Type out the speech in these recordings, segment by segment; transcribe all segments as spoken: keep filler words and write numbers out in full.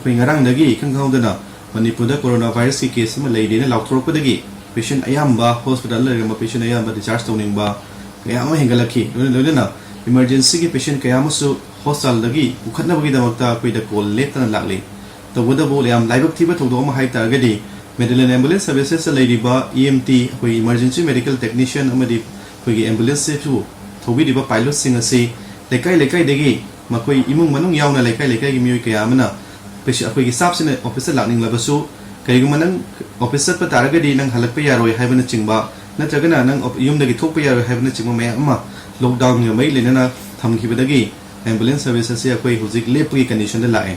ꯑꯩꯈꯣꯏ ꯉꯔꯥꯡꯗꯒꯤ ꯏꯈꯪ ꯈꯪꯍꯧꯗꯅ ꯃꯅꯤꯄꯨꯔꯗ ꯀꯣꯔꯣꯅꯥ ꯚꯥꯏꯔꯁꯀꯤ ꯀꯦꯁ ꯑꯃ ꯂꯩꯔꯦꯅ ꯂꯥꯎꯊꯣꯔꯛꯄꯗꯒꯤ ꯄꯦꯁꯦꯟ ꯑꯌꯥꯝꯕ, ꯍꯣꯁꯄꯤꯇꯥꯜꯗ ꯂꯩꯔꯝꯕ ꯄꯦꯁꯦꯟ ꯑꯌꯥꯝꯕ ꯗꯤꯁꯆꯥꯔꯖ ꯇꯧꯅꯤꯡꯕ ꯀꯌꯥ ꯑꯃ ꯍꯦꯟꯒꯠꯂꯛꯈꯤ꯫ ꯂꯣꯏꯅ ꯂꯣꯏꯅꯅ ꯏꯃꯔꯖꯦꯟꯁꯤꯒꯤ ꯄꯦꯁꯦꯟ ꯀꯌꯥ ꯑꯃꯁꯨ ꯍꯣꯁꯄꯤꯇꯥꯜꯗꯒꯤ ꯄꯨꯈꯠꯅꯕꯒꯤꯗꯃꯛꯇ ꯑꯩꯈꯣꯏꯗ ꯀꯣꯜ ꯂꯦꯞꯇꯅ ꯂꯥꯛꯂꯤ꯫ ꯇꯧꯕꯇꯕꯨ ꯌꯥꯝ ꯂꯥꯏꯕꯛ ꯊꯤꯕ ꯊꯧꯗꯣꯛ ꯑꯃ ꯍꯥꯏ ꯇꯥꯔꯒꯗꯤ, ꯃꯦꯗꯤꯂꯦꯟ ꯑꯦꯝꯕꯨꯂꯦꯟꯁ ꯁꯔꯚꯤꯁꯦꯁꯇ ꯂꯩꯔꯤꯕ ꯏ ꯑꯦꯝ ꯇꯤ, ꯑꯩꯈꯣꯏꯒꯤ ꯏꯃꯔꯖꯦꯟꯁꯤ ꯃꯦꯗꯤꯀꯦꯜ ꯇꯦꯛꯅꯤꯁꯤꯌꯟ ꯑꯃꯗꯤ ꯑꯩꯈꯣꯏꯒꯤ ꯑꯦꯝꯕꯨꯂꯦꯟꯁꯁꯤꯕꯨ ꯊꯧꯕꯤꯔꯤꯕ ꯄꯥꯏꯂꯣꯠꯁꯤꯡ ꯑꯁꯤ ꯂꯩꯀꯥꯏ ꯂꯩꯀꯥꯏꯗꯒꯤ, ꯃꯈꯣꯏ ꯏꯃꯨꯡ ꯃꯅꯨꯡ ꯌꯥꯎꯅ ꯂꯩꯀꯥꯏ ꯂꯩꯀꯥꯏꯒꯤ ꯃꯤꯑꯣꯏ ꯀꯌꯥ ꯑꯃꯅ ꯄꯦꯁꯦ-, ꯑꯩꯈꯣꯏꯒꯤ ꯁ꯭ꯇꯥꯐꯁꯤꯡꯅ ꯑꯣꯐꯤꯁꯇ ꯂꯥꯛꯅꯤꯡꯂꯕꯁꯨ, ꯀꯔꯤꯒꯨꯝꯕ ꯅꯪ ꯑꯣꯐꯤꯁ ꯆꯠꯄ ꯇꯥꯔꯒꯗꯤ ꯅꯪ ꯍꯜꯂꯛꯄ ꯌꯥꯔꯣꯏ ꯍꯥꯏꯕꯅꯆꯤꯡꯕ, ꯅꯠꯇ꯭ꯔꯒꯅ ꯅꯪ ꯑꯣꯐ-, ꯌꯨꯝꯗꯒꯤ ꯊꯣꯛꯄ ꯌꯥꯔꯣꯏ ꯍꯥꯏꯕꯅꯆꯤꯡꯕ ꯃꯌꯥꯝ ꯑꯃ ꯂꯣꯛꯗꯥꯎꯟꯒ ꯃꯔꯤ ꯂꯩꯅꯅ ꯊꯝꯈꯤꯕꯗꯒꯤ ꯑꯦꯝꯕꯨꯂꯦꯟꯁ ꯁꯔꯚꯤꯁ ꯑꯁꯤ ꯑꯩꯈꯣꯏ ꯍꯧꯖꯤꯛ ꯂꯦꯞꯄꯒꯤ ꯀꯟꯗꯤꯁꯟꯗ ꯂꯥꯛꯑꯦ꯫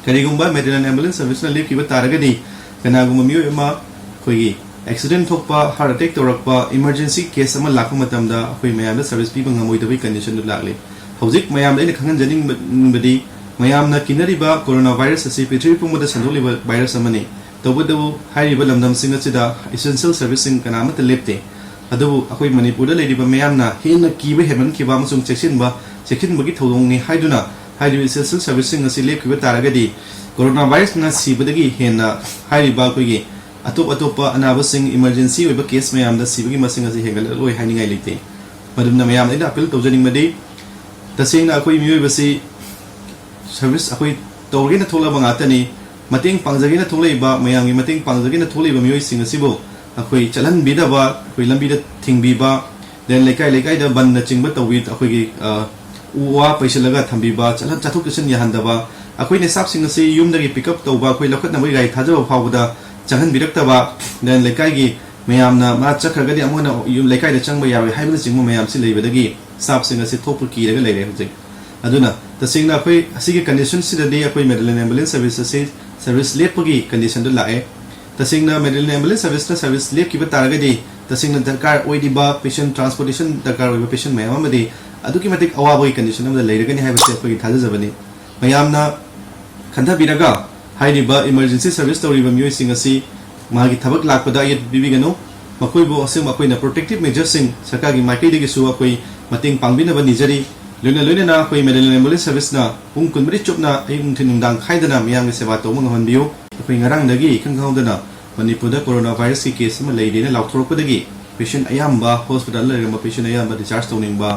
ꯀꯔꯤꯒꯨꯝꯕ ꯃꯦꯗꯤꯂꯦꯟ ꯑꯦꯝꯕꯨꯂꯦꯟꯁ ꯁꯔꯚꯤꯁꯅ ꯂꯦꯞꯈꯤꯕ ꯇꯥꯔꯒꯗꯤ, ꯀꯅꯥꯒꯨꯝꯕ ꯃꯤꯑꯣꯏ ꯑꯃ ꯑꯩꯈꯣꯏꯒꯤ ꯑꯦꯛꯁꯤꯗꯦꯟ ꯊꯣꯛꯄ, ꯍꯥꯔꯠ ꯑꯦꯇꯦꯛ ꯇꯧꯔꯛꯄ, ꯏꯃꯔꯖꯦꯟꯁꯤ ꯀꯦꯁ ꯑꯃ ꯂꯥꯛꯄ ꯃꯇꯝꯗ ꯑꯩꯈꯣꯏ ꯃꯌꯥꯝꯗ ꯁꯔꯚꯤꯁ ꯄꯤꯕ ꯉꯝꯃꯣꯏꯗꯕꯒꯤ ꯀꯟꯗꯤꯁꯟꯗꯨ ꯂꯥꯛꯂꯤ꯫ ꯍꯧꯖꯤꯛ ꯃꯌꯥꯝꯗ ꯑꯩꯅ ꯈꯪꯍꯟꯖꯅꯤꯡꯕꯗꯤ, ꯃꯌꯥꯝꯅ ꯀꯤꯅꯔꯤꯕ ꯀꯣꯔꯣꯅꯥ ꯚꯥꯏꯔꯁ ꯑꯁꯤ ꯄ꯭ꯔꯤꯊꯤꯕꯤ ꯄꯨꯝꯕꯗ ꯁꯟꯗꯣꯛꯂꯤꯕ ꯚꯥꯏꯔꯁ ꯑꯃꯅꯤ꯫ ꯇꯧꯕꯇꯕꯨ ꯍꯥꯏꯔꯤꯕ ꯂꯝꯗꯝꯁꯤꯡ ꯑꯁꯤꯗ ꯏꯁꯦꯟꯁꯤꯌꯦꯜ ꯁꯔꯚꯤꯁꯁꯤꯡ ꯀꯅꯥ ꯑꯃꯠꯇ ꯂꯦꯞꯇꯦ꯫ ꯑꯗꯨꯕꯨ ꯑꯩꯈꯣꯏ ꯃꯅꯤꯄꯨꯔꯗ ꯂꯩꯔꯤꯕ ꯃꯤꯌꯥꯝꯅ ꯍꯦꯟꯅ ꯀꯤꯕ ꯍꯦꯟꯃꯟꯈꯤꯕ ꯑꯃꯁꯨꯡ ꯆꯦꯛꯁꯤꯟꯕ, ꯆꯦꯛꯁꯤꯟꯕꯒꯤ ꯊꯧꯑꯣꯡꯅꯤ ꯍꯥꯏꯗꯨꯅ ꯍꯥꯏꯔꯤꯕ ꯏꯁꯦꯟꯁꯤꯌꯦꯜ ꯁꯔꯚꯤꯁꯁꯤꯡ ꯑꯁꯤ ꯂꯦꯞꯈꯤꯕ ꯇꯥꯔꯒꯗꯤ, ꯀꯣꯔꯣꯅꯥ ꯚꯥꯏꯔꯁꯅ ꯁꯤꯕꯗꯒꯤ ꯍꯦꯟꯅ ꯍꯥꯏꯔꯤꯕ ꯑꯩꯈꯣꯏꯒꯤ ꯑꯇꯣꯞ ꯑꯇꯣꯞꯄ ꯑꯅꯥꯕꯁꯤꯡ, ꯏꯃꯔꯖꯦꯟꯁꯤ ꯑꯣꯏꯕ ꯀꯦꯁ ꯃꯌꯥꯝꯗ ꯁꯤꯕꯒꯤ ꯃꯁꯤꯡ ꯑꯁꯤ ꯍꯦꯟꯒꯠꯂꯛꯂꯣꯏ ꯍꯥꯏꯅꯤꯡꯉꯥꯏ ꯂꯩꯇꯦ꯫ ꯃꯗꯨꯅ ꯃꯌꯥꯝꯗ ꯑꯩꯅ ꯑꯄꯤꯜ ꯇꯧꯖꯅꯤꯡꯕꯗꯤ, ꯇꯁꯦꯡꯅ ꯑꯩꯈꯣꯏ ꯃꯤꯑꯣꯏꯕꯁꯤ ꯁꯔꯚꯤꯁ ꯑꯩꯈꯣꯏ ꯇꯧꯔꯒꯦꯅ ꯊꯣꯛꯂꯛꯄ ꯉꯥꯛꯇꯅꯤ꯫ ꯃꯇꯦꯡ ꯄꯥꯡꯖꯒꯦꯅ ꯊꯣꯛꯂꯛꯏꯕ, ꯃꯌꯥꯝꯒꯤ ꯃꯇꯦꯡ ꯄꯥꯡꯖꯒꯦꯅ ꯊꯣꯛꯂꯛꯏꯕ ꯃꯤꯑꯣꯏꯁꯤꯡ ꯑꯁꯤꯕꯨ ꯑꯩꯈꯣꯏ ꯆꯠꯍꯟꯕꯤꯗꯕ, ꯑꯩꯈꯣꯏ ꯂꯝꯕꯤꯗ ꯊꯤꯡꯕꯤꯕ, then ꯂꯩꯀꯥꯏ ꯂꯩꯀꯥꯏꯗ ꯕꯟꯅꯆꯤꯡꯕ ꯇꯧꯕꯤ, ꯑꯩꯈꯣꯏꯒꯤ, ꯑ, ꯎ ꯋꯥ ꯄꯩꯁꯤꯜꯂꯒ ꯊꯝꯕꯤꯕ, ꯆꯠꯍꯟ-, ꯆꯠꯊꯣꯛ ꯆꯠꯁꯤꯟ ꯌꯥꯍꯟꯗꯕ, ꯑꯩꯈꯣꯏꯅ ꯁ꯭ꯇꯥꯐꯁꯤꯡ ꯑꯁꯤ ꯌꯨꯝꯗꯒꯤ ꯄꯤꯛ ꯑꯞ ꯇꯧꯕ, ꯑꯩꯈꯣꯏ ꯂꯧꯈꯠꯅꯕꯒꯤ ꯒꯥꯔꯤ ꯊꯥꯖꯕ ꯐꯥꯎꯕꯗ ꯆꯪꯍꯟꯕꯤꯔꯛꯇꯕ, then ꯂꯩꯀꯥꯏꯒꯤ ꯃꯌꯥꯝꯅ ꯃꯥ ꯆꯠꯈ꯭ꯔꯒꯗꯤ ꯑꯃꯨꯛ ꯍꯟꯅ ꯌꯨꯝ ꯂꯩꯀꯥꯏꯗ ꯆꯪꯕ ꯌꯥꯔꯣꯏ ꯍꯥꯏꯕꯅꯆꯤꯡꯕ ꯃꯌꯥꯝꯁꯤ ꯂꯩꯕꯗꯒꯤ ꯁ꯭ꯇꯥꯐꯁꯤꯡ ꯑꯁꯤ ꯊꯣꯛꯄ ꯀꯤꯔꯒ ꯂꯩꯔꯦ ꯍꯧꯖꯤꯛ꯫ ꯑꯗꯨꯅ ꯇꯁꯦꯡꯅ ꯑꯩꯈꯣꯏ ꯑꯁꯤꯒꯤ ꯀꯟꯗꯤꯁꯟꯁꯤꯗꯗꯤ ꯑꯩꯈꯣꯏ ꯃꯦꯗꯤꯂꯦꯟ ꯑꯦꯝꯕꯨꯂꯦꯟꯁ ꯁꯔꯚꯤꯁ ꯑꯁꯤ ꯁꯔꯚꯤꯁ ꯂꯦꯞꯄꯒꯤ ꯀꯟꯗꯤꯁꯟꯗ ꯂꯥꯛꯑꯦ꯫ ꯇꯁꯦꯡꯅ ꯃꯦꯗꯤꯂꯦꯟ ꯑꯦꯝꯕꯨꯂꯦꯟꯁ ꯁꯔꯚꯤꯁꯅ ꯁꯔꯚꯤꯁ ꯂꯦꯞꯈꯤꯕ ꯇꯥꯔꯒꯗꯤ ꯇꯁꯦꯡꯅ ꯗꯔꯀꯥꯔ ꯑꯣꯏꯔꯤꯕ ꯄꯦꯁꯦꯟ, ꯇ꯭ꯔꯥꯟꯁꯄꯣꯔꯇꯦꯁꯟ ꯗꯔꯀꯥꯔ ꯑꯣꯏꯕ ꯄꯦꯁꯦꯟ ꯃꯌꯥꯝ ꯑꯃꯗꯤ ꯑꯗꯨꯛꯀꯤ ꯃꯇꯤꯛ ꯑꯋꯥꯕꯒꯤ ꯀꯟꯗꯤꯁꯟ ꯑꯃꯗ ꯂꯩꯔꯒꯅꯤ ꯍꯥꯏꯕꯁꯤ ꯑꯩꯈꯣꯏꯒꯤ ꯊꯥꯖꯖꯕꯅꯤ꯫ ꯃꯌꯥꯝꯅ ꯈꯟꯊꯕꯤꯔꯒ ꯍꯥꯏꯔꯤꯕ ꯏꯃꯔꯖꯦꯟꯁꯤ ꯁꯔꯚꯤꯁ ꯇꯧꯔꯤꯕ ꯃꯤꯑꯣꯏꯁꯤꯡ ꯑꯁꯤ ꯃꯥꯒꯤ ꯊꯕꯛ ꯂꯥꯛꯄꯗ ꯑꯌꯦꯠꯄ ꯄꯤꯕꯤꯒꯅꯨ꯫ ꯃꯈꯣꯏꯕꯨ ꯑꯁꯦꯡꯕ ꯑꯩꯈꯣꯏꯅ ꯄ꯭ꯔꯣꯇꯦꯛꯇꯤꯞ ꯃꯦꯖꯔꯁꯤꯡ ꯁꯔꯀꯥꯔꯒꯤ ꯃꯥꯏꯀꯩꯗꯒꯤꯁꯨ ꯑꯩꯈꯣꯏ ꯃꯇꯦꯡ ꯄꯥꯡꯕꯤꯅꯕ ꯅꯤꯖꯔꯤ꯫ ꯂꯣꯏꯅ ꯂꯣꯏꯅꯅ ꯑꯩꯈꯣꯏ ꯃꯦꯗꯂꯥꯏꯟ ꯑꯦꯝꯕꯨꯂꯦꯟꯁ ꯁꯔꯚꯤꯁꯅ ꯄꯨꯡ ꯀꯨꯟꯃꯔꯤ ꯆꯨꯞꯅ ꯑꯌꯨꯛ ꯅꯨꯡꯊꯤꯜ ꯅꯨꯡꯗꯥꯡ ꯈꯥꯏꯗꯅ ꯃꯤꯌꯥꯝꯒꯤ ꯁꯦꯕꯥ ꯇꯧꯕ ꯉꯝꯍꯟꯕꯤꯌꯨ꯫ ꯑꯩꯈꯣꯏ ꯉꯔꯥꯡꯗꯒꯤ ꯏꯈꯪ ꯈꯪꯍꯧꯗꯅ ꯃꯅꯤꯄꯨꯔꯗ ꯀꯣꯔꯣꯅꯥ ꯚꯥꯏꯔꯁꯀꯤ ꯀꯦꯁ ꯑꯃ ꯂꯩꯔꯦꯅ ꯂꯥꯎꯊꯣꯔꯛꯄꯗꯒꯤ ꯄꯦꯁꯦꯟ ꯑꯌꯥꯝꯕ, ꯍꯣꯁꯄꯤꯇꯥꯜꯗ ꯂꯩꯔꯝꯕ ꯄꯦꯁꯦꯟ ꯑꯌꯥꯝꯕ ꯗꯤꯁꯆꯥꯔꯖ ꯇꯧꯅꯤꯡꯕ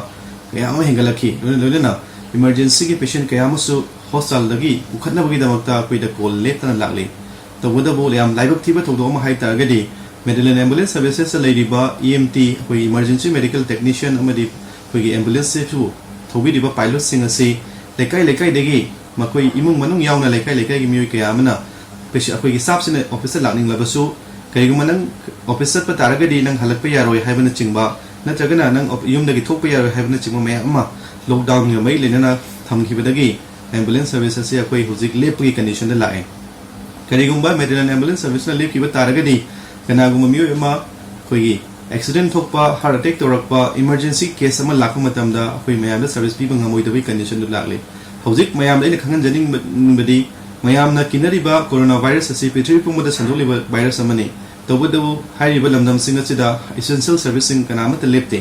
ꯀꯌꯥ ꯑꯃ ꯍꯦꯟꯒꯠꯂꯛꯈꯤ꯫ ꯂꯣꯏꯅ ꯂꯣꯏꯅꯅ ꯏꯃꯔꯖꯦꯟꯁꯤꯒꯤ ꯄꯦꯁꯦꯟ ꯀꯌꯥ ꯑꯃꯁꯨ ꯍꯣꯁꯄꯤꯇꯥꯜꯗꯒꯤ ꯄꯨꯈꯠꯅꯕꯒꯤꯗꯃꯛꯇ ꯑꯩꯈꯣꯏꯗ ꯀꯣꯜ ꯂꯦꯞꯇꯅ ꯂꯥꯛꯂꯤ꯫ ꯇꯧꯕꯇꯕꯨ ꯌꯥꯝ ꯂꯥꯏꯕꯛ ꯊꯤꯕ ꯊꯧꯗꯣꯛ ꯑꯃ ꯍꯥꯏ ꯇꯥꯔꯒꯗꯤ, ꯃꯦꯗꯂꯥꯏꯟ ꯑꯦꯝꯕꯨꯂꯦꯟꯁ ꯁꯔꯚꯤꯁꯦꯁꯇ ꯂꯩꯔꯤꯕ ꯏ ꯑꯦꯝ ꯇꯤ, ꯑꯩꯈꯣꯏꯒꯤ ꯏꯃꯔꯖꯦꯟꯁꯤ ꯃꯦꯗꯤꯀꯦꯜ ꯇꯦꯛꯅꯤꯁꯤꯌꯟ ꯑꯃꯗꯤ ꯑꯩꯈꯣꯏꯒꯤ ꯑꯦꯝꯕꯨꯂꯦꯟꯁꯁꯤꯕꯨ ꯊꯧꯕꯤꯔꯤꯕ ꯄꯥꯏꯂꯣꯠꯁꯤꯡ ꯑꯁꯤ ꯂꯩꯀꯥꯏ ꯂꯩꯀꯥꯏꯗꯒꯤ, ꯃꯈꯣꯏ ꯏꯃꯨꯡ ꯃꯅꯨꯡ ꯌꯥꯎꯅ ꯂꯩꯀꯥꯏ ꯂꯩꯀꯥꯏꯒꯤ ꯃꯤꯑꯣꯏ ꯀꯌꯥ ꯑꯃꯅ ꯄꯦꯁ-, ꯑꯩꯈꯣꯏꯒꯤ ꯁ꯭ꯇꯥꯐꯁꯤꯡꯅ ꯑꯣꯐꯤꯁꯇ ꯂꯥꯛꯅꯤꯡꯂꯕꯁꯨ, ꯀꯔꯤꯒꯨꯝꯕ ꯅꯪ ꯑꯣꯐꯤꯁ ꯆꯠꯄ ꯇꯥꯔꯒꯗꯤ ꯅꯪ ꯍꯜꯂꯛꯄ ꯌꯥꯔꯣꯏ ꯍꯥꯏꯕꯅꯆꯤꯡꯕ, ꯅꯠꯇ꯭ꯔꯒꯅ ꯅꯪ ꯑꯣꯐ-, ꯌꯨꯝꯗꯒꯤ ꯊꯣꯛꯄ ꯌꯥꯔꯣꯏ ꯍꯥꯏꯕꯅꯆꯤꯡꯕ ꯃꯌꯥꯝ ꯑꯃ ꯂꯣꯛꯗꯥꯎꯟꯒ ꯃꯔꯤ ꯂꯩꯅꯅ ꯊꯝꯈꯤꯕꯗꯒꯤ ꯑꯦꯝꯕꯨꯂꯦꯟꯁ ꯁꯔꯚꯤꯁ ꯑꯁꯤ ꯑꯩꯈꯣꯏ ꯍꯧꯖꯤꯛ ꯂꯦꯞꯄꯒꯤ ꯀꯟꯗꯤꯁꯟꯗ ꯂꯥꯛꯑꯦ꯫ ꯀꯔꯤꯒꯨꯝꯕ ꯃꯦꯗꯂꯥꯏꯟ ꯑꯦꯝꯕꯨꯂꯦꯟꯁ ꯁꯔꯚꯤꯁꯅ ꯂꯦꯞꯈꯤꯕ ꯇꯥꯔꯒꯗꯤ, ꯀꯅꯥꯒꯨꯝꯕ ꯃꯤꯑꯣꯏ ꯑꯃ ꯑꯩꯈꯣꯏꯒꯤ ꯑꯦꯛꯁꯤꯗꯦꯟ ꯊꯣꯛꯄ, ꯍꯥꯔꯠ ꯑꯦꯇꯦꯛ ꯇꯧꯔꯛꯄ, ꯏꯃꯔꯖꯦꯟꯁꯤ ꯀꯦꯁ ꯑꯃ ꯂꯥꯛꯄ ꯃꯇꯝꯗ ꯑꯩꯈꯣꯏ ꯃꯌꯥꯝꯗ ꯁꯔꯚꯤꯁ ꯄꯤꯕ ꯉꯝꯃꯣꯏꯗꯕꯒꯤ ꯀꯟꯗꯤꯁꯟꯗꯨ ꯂꯥꯛꯂꯤ꯫ ꯍꯧꯖꯤꯛ ꯃꯌꯥꯝꯗ ꯑꯩꯅ ꯈꯪꯍꯟꯖꯅꯤꯡꯕꯗꯤ, ꯃꯌꯥꯝꯅ ꯀꯤꯅꯔꯤꯕ ꯀꯣꯔꯣꯅꯥ ꯚꯥꯏꯔꯁ ꯑꯁꯤ ꯄ꯭ꯔꯤꯊꯤꯕꯤ ꯄꯨꯝꯕꯗ ꯁꯟꯗꯣꯛꯂꯤꯕ ꯚꯥꯏꯔꯁ ꯑꯃꯅꯤ꯫ ꯇꯧꯕꯇꯕꯨ ꯍꯥꯏꯔꯤꯕ ꯂꯝꯗꯝꯁꯤꯡ ꯑꯁꯤꯗ ꯏꯁꯦꯟꯁꯤꯌꯦꯜ ꯁꯔꯚꯤꯁꯁꯤꯡ ꯀꯅꯥ ꯑꯃꯠꯇ ꯂꯦꯞꯇꯦ꯫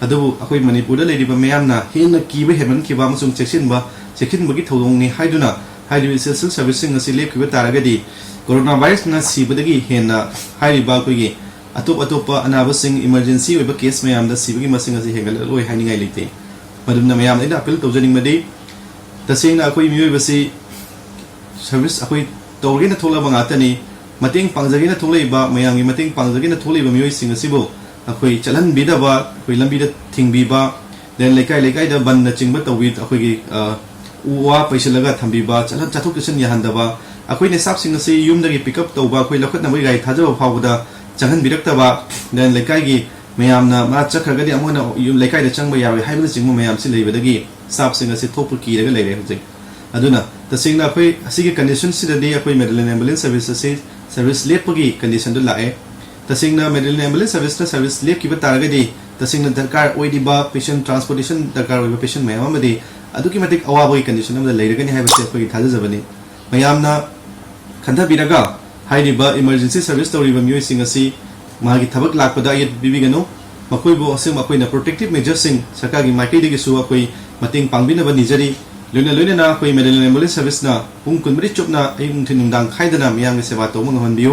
ꯑꯗꯨꯕꯨ ꯑꯩꯈꯣꯏ ꯃꯅꯤꯄꯨꯔꯗ ꯂꯩꯔꯤꯕ ꯃꯤꯌꯥꯝꯅ ꯍꯦꯟꯅ ꯀꯤꯕ ꯍꯦꯟꯃꯟꯈꯤꯕ ꯑꯃꯁꯨꯡ ꯆꯦꯛꯁꯤꯟꯕ, ꯆꯦꯛꯁꯤꯟꯕꯒꯤ ꯊꯧꯑꯣꯡꯅꯤ ꯍꯥꯏꯗꯨꯅ ꯍꯥꯏꯔꯤꯕ ꯏꯁꯦꯟꯁꯤꯌꯦꯜ ꯁꯔꯚꯤꯁꯁꯤꯡ ꯑꯁꯤ ꯂꯦꯞꯈꯤꯕ ꯇꯥꯔꯒꯗꯤ, ꯀꯣꯔꯣꯅꯥ ꯚꯥꯏꯔꯁꯅ ꯁꯤꯕꯗꯒꯤ ꯍꯦꯟꯅ ꯍꯥꯏꯔꯤꯕ ꯑꯩꯈꯣꯏꯒꯤ ꯑꯇꯣꯞ ꯑꯇꯣꯞꯄ ꯑꯅꯥꯕꯁꯤꯡ, ꯏꯃꯔꯖꯦꯟꯁꯤ ꯑꯣꯏꯕ ꯀꯦꯁ ꯃꯌꯥꯝꯗ ꯁꯤꯕꯒꯤ ꯃꯁꯤꯡ ꯑꯁꯤ ꯍꯦꯟꯒꯠꯂꯛꯂꯣꯏ ꯍꯥꯏꯅꯤꯡꯉꯥꯏ ꯂꯩꯇꯦ꯫ ꯃꯗꯨꯅ ꯃꯌꯥꯝꯗ ꯑꯩꯅ ꯑꯄꯤꯜ ꯇꯧꯖꯅꯤꯡꯕꯗꯤ, ꯇꯁꯦꯡꯅ ꯑꯩꯈꯣꯏ ꯃꯤꯑꯣꯏꯕꯁꯤ ꯁꯔꯚꯤꯁ ꯑꯩꯈꯣꯏ ꯇꯧꯒꯦꯅ ꯊꯣꯛꯂꯛꯄ ꯉꯥꯛꯇꯅꯤ꯫ ꯃꯇꯦꯡ ꯄꯥꯡꯖꯒꯦꯅ ꯊꯣꯛꯂꯛꯏꯕ, ꯃꯌꯥꯝꯒꯤ ꯃꯇꯦꯡ ꯄꯥꯡꯖꯒꯦꯅ ꯊꯣꯛꯂꯛꯏꯕ ꯃꯤꯑꯣꯏꯁꯤꯡ ꯑꯁꯤꯕꯨ ꯑꯩꯈꯣꯏ ꯆꯠꯍꯟꯕꯤꯗꯕ, ꯑꯩꯈꯣꯏ ꯂꯝꯕꯤꯗ ꯊꯤꯡꯕꯤꯕ, then ꯂꯩꯀꯥꯏ ꯂꯩꯀꯥꯏꯗ ꯕꯟꯅꯆꯤꯡꯕ ꯇꯧꯕꯤ, ꯑꯩꯈꯣꯏꯒꯤ, ꯑ, ꯎ ꯋꯥ ꯄꯩꯁꯤꯜꯂꯒ ꯊꯝꯕꯤꯕ, ꯆꯠꯍꯟ-, ꯆꯠꯊꯣꯛ ꯆꯠꯁꯤꯟ ꯌꯥꯍꯟꯗꯕ, ꯑꯩꯈꯣꯏꯅ ꯁ꯭ꯇꯥꯐꯁꯤꯡ ꯑꯁꯤ ꯌꯨꯝꯗꯒꯤ ꯄꯤꯛ ꯑꯞ ꯇꯧꯕ, ꯑꯩꯈꯣꯏ ꯂꯧꯈꯠꯅꯕꯒꯤ ꯒꯥꯔꯤ ꯊꯥꯖꯕ ꯐꯥꯎꯕꯗ ꯆꯪꯍꯟꯕꯤꯔꯛꯇꯕ, then ꯂꯩꯀꯥꯏꯒꯤ ꯃꯌꯥꯝꯅ ꯃꯥ ꯆꯠꯈ꯭ꯔꯒꯗꯤ ꯑꯃꯨꯛ ꯍꯟꯅ ꯌꯨꯝ ꯂꯩꯀꯥꯏꯗ ꯆꯪꯕ ꯌꯥꯔꯣꯏ ꯍꯥꯏꯕꯅꯆꯤꯡꯕ ꯃꯌꯥꯝꯁꯤ ꯂꯩꯕꯗꯒꯤ ꯁ꯭ꯇꯥꯐꯁꯤꯡ ꯑꯁꯤ ꯊꯣꯛꯄ ꯀꯤꯔꯒ ꯂꯩꯔꯦ ꯍꯧꯖꯤꯛ꯫ ꯑꯗꯨꯅ ꯇꯁꯦꯡꯅ ꯑꯩꯈꯣꯏ ꯑꯁꯤꯒꯤ ꯀꯟꯗꯤꯁꯟꯁꯤꯗꯗꯤ ꯑꯩꯈꯣꯏ ꯃꯦꯗꯂꯥꯏꯟ ꯑꯦꯝꯕꯨꯂꯦꯟꯁ ꯁꯔꯚꯤꯁ ꯑꯁꯤ ꯁꯔꯚꯤꯁ ꯂꯦꯞꯄꯒꯤ ꯀꯟꯗꯤꯁꯟꯗ ꯂꯥꯛꯑꯦ꯫ ꯇꯁꯦꯡꯅ ꯃꯦꯗꯂꯥꯏꯟ ꯑꯦꯝꯕꯨꯂꯦꯟꯁ ꯁꯔꯚꯤꯁꯅ ꯁꯔꯚꯤꯁ ꯂꯦꯞꯈꯤꯕ ꯇꯥꯔꯒꯗꯤ, ꯇꯁꯦꯡꯅ ꯗꯔꯀꯥꯔ ꯑꯣꯏꯔꯤꯕ ꯄꯦꯁꯦꯟ, ꯇ꯭ꯔꯥꯟꯁꯄꯣꯔꯇꯦꯁꯟ ꯗꯔꯀꯥꯔ ꯑꯣꯏꯕ ꯄꯦꯁꯦꯟ ꯃꯌꯥꯝ ꯑꯃꯗꯤ ꯑꯗꯨꯛꯀꯤ ꯃꯇꯤꯛ ꯑꯋꯥꯕꯒꯤ ꯀꯟꯗꯤꯁꯟ ꯑꯃꯗ ꯂꯩꯔꯒꯅꯤ ꯍꯥꯏꯕꯁꯤ ꯑꯩꯈꯣꯏꯒꯤ ꯊꯥꯖꯖꯕꯅꯤ꯫ ꯃꯌꯥꯝꯅ ꯈꯟꯊꯕꯤꯔꯒ ꯍꯥꯏꯔꯤꯕ ꯏꯃꯔꯖꯦꯟꯁꯤ ꯁꯔꯚꯤꯁ ꯇꯧꯔꯤꯕ ꯃꯤꯑꯣꯏꯁꯤꯡ ꯑꯁꯤ ꯃꯥꯒꯤ ꯊꯕꯛ ꯂꯥꯛꯄꯗ ꯑꯌꯦꯠꯄ ꯄꯤꯕꯤꯒꯅꯨ꯫ ꯃꯈꯣꯏꯕꯨ ꯑꯁꯨꯝ ꯑꯩꯈꯣꯏꯅ ꯄ꯭ꯔꯣꯇꯦꯛꯇꯤꯚ ꯃꯦꯖꯔꯁꯤꯡ ꯁꯔꯀꯥꯔꯒꯤ ꯃꯥꯏꯀꯩꯗꯒꯤꯁꯨ ꯑꯩꯈꯣꯏ ꯃꯇꯦꯡ ꯄꯥꯡꯕꯤꯅꯕ ꯅꯤꯖꯔꯤ꯫ ꯂꯣꯏꯅ ꯂꯣꯏꯅꯅ ꯑꯩꯈꯣꯏ Medlink Ambulance Service ꯅ ꯄꯨꯡ ꯀꯨꯟꯃꯔꯤ ꯆꯨꯞꯅ ꯑꯌꯨꯛ ꯅꯨꯡꯊꯤꯜ ꯅꯨꯡꯗꯥꯡ ꯈꯥꯏꯗꯅ ꯃꯤꯌꯥꯝꯒꯤ ꯁꯦꯕꯥ ꯇꯧꯕ ꯉꯝꯍꯟꯕꯤꯌꯨ꯫